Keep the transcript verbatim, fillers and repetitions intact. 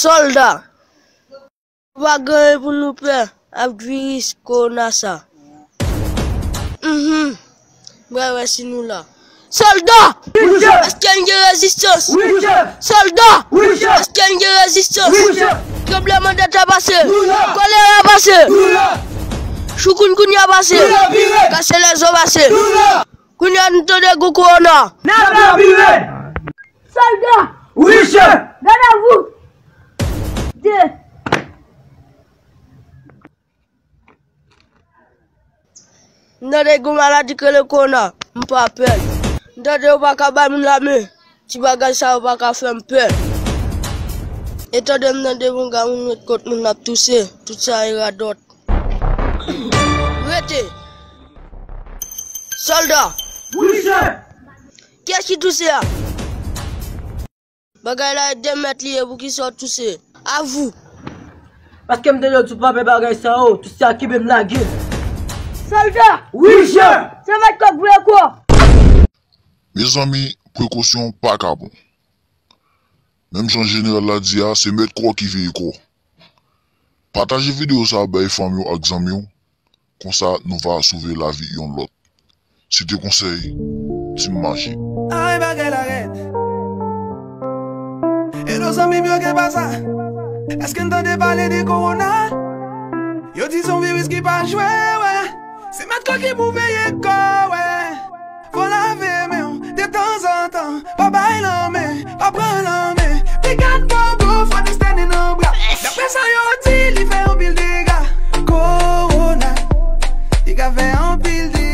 Sòlda, nou pa gen anyen pou nou pè ak viris kowona sa. Mhm. M pral wè si nou la. Sòlda! Wi, chèf! Èske n gen rezistans? Wi, chèf! Sòlda! Wi, chèf! Èske n gen rezistans? Wi, chèf! Tranblemanntè pase! Nou la! Kolera pase! Nou la! Choukounkounye pase! Nou la vire! Kase lèzo pase! Nou la! Kounye a nou tande gou kowona! N ap la vire! Sòlda! Wi, chèf! Gad avou! De! M tande gon maladi k rele kowona, m pa pè l. M tande yo pa ka bay moun lame, ti bagay sa yo pa ka fè m pè. E tande m tande moun, gade moun met kont moun ap touse, tout sa e radòt. Rete! Sòlda! Wi, chèf! Kiyès ki touse a? Bagay la e de mèt li ye, poukisa w touse? Avou! Paske m tande w di w pa pè bagay sa yo, touse a kenbe m lage. Sòlda! Wi, chèf! Se mèt kòk vre kò! Mezanmi, prekosyon pa ka bon. Menm jan jeneral la di a, se mèt kò ki veye kò. Pataje videyo sa a bay fanmi w ak zanmi w. Konsa, nou va sove lavi youn lòt. Se te konsèy Team Maji. Ay, bagay la rèd. Hello, zanmi m yo, gen pa sa? Èske n tande pale de kowona? Yo di se yon viris ki pa jwe, wè. Se mèt kò ki pou veye kò, wè. Fò lave men w detanzantan. Pa bay lanmen, pa pran lanmen. Pikan bobo, fò desten nan bra. Daprè sa yo di, li fè anpil dega. Kowona, li ka fè anpil dega.